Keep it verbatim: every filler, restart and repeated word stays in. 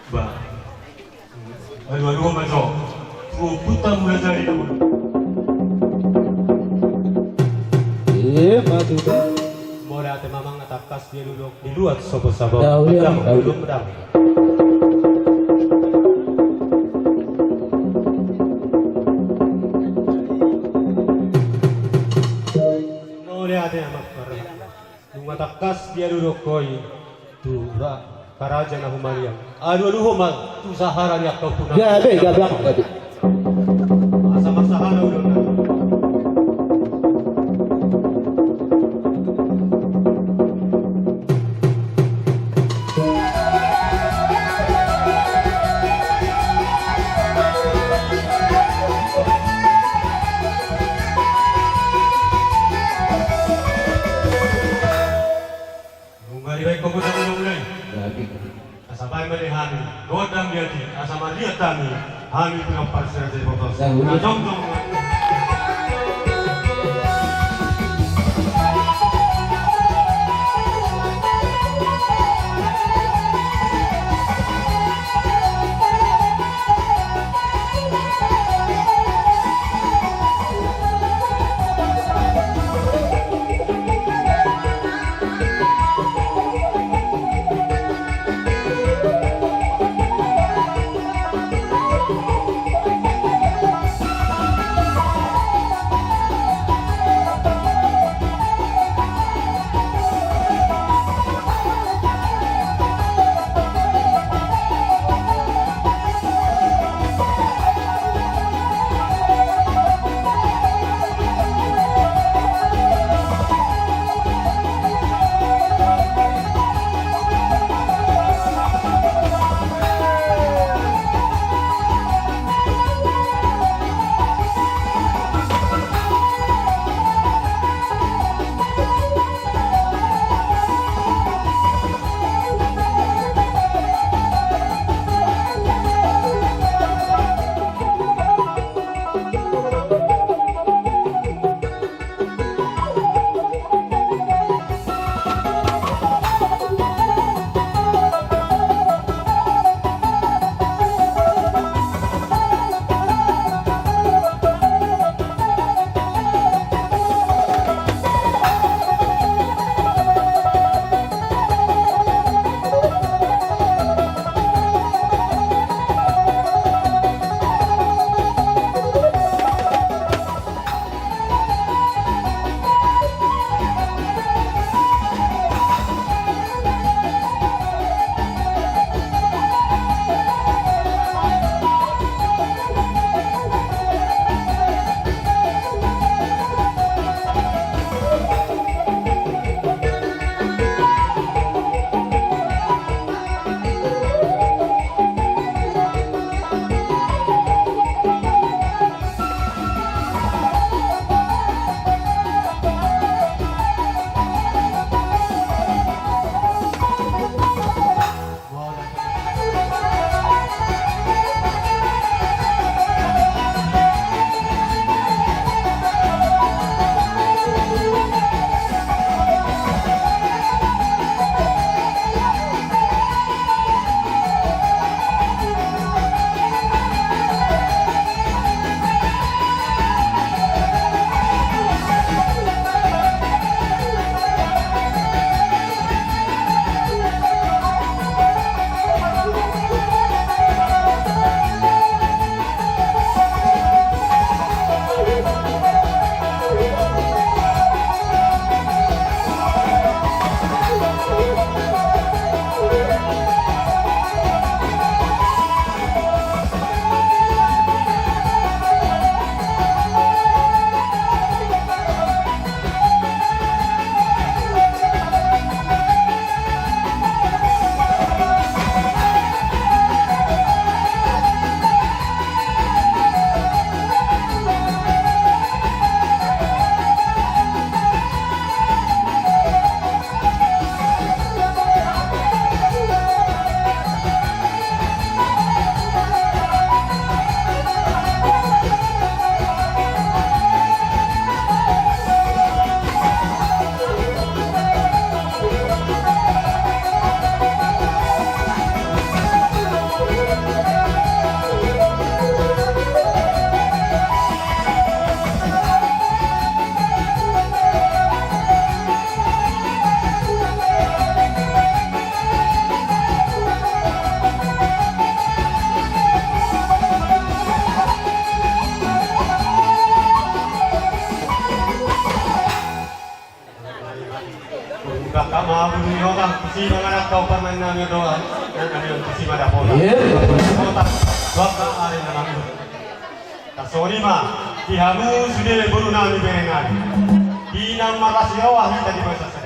Ba. Aduh, aduh, Mas, oh. Tuh, putar mulai dari dulu. Iya, Mas, itu. Mauliate ma amang, na tangkas dialap di luat sopo sabo. Dauliate, pedang, dauliate. Duduk pedang. Mauliate ma amang. Nunga tangkas dialap ho i tu ra-, karaja na humaliang. Alualuhon ma tu sahara ni angka ompunami. Gabe, gabe, gabe. Asa marsahara ulaon. Nunga dibaen ho godang ulaon i. Asa baen ma di hami godang di atik, asa marliat hami, hami pinompar si Raja Ibotos. Na jongjong. Nami doan, nami on tusi madapona. Iya. Kota, doan ka ari nami. Tarsongon i ma, di hamu sude boru nami bere nami. Di na marlas ni roha hita di basa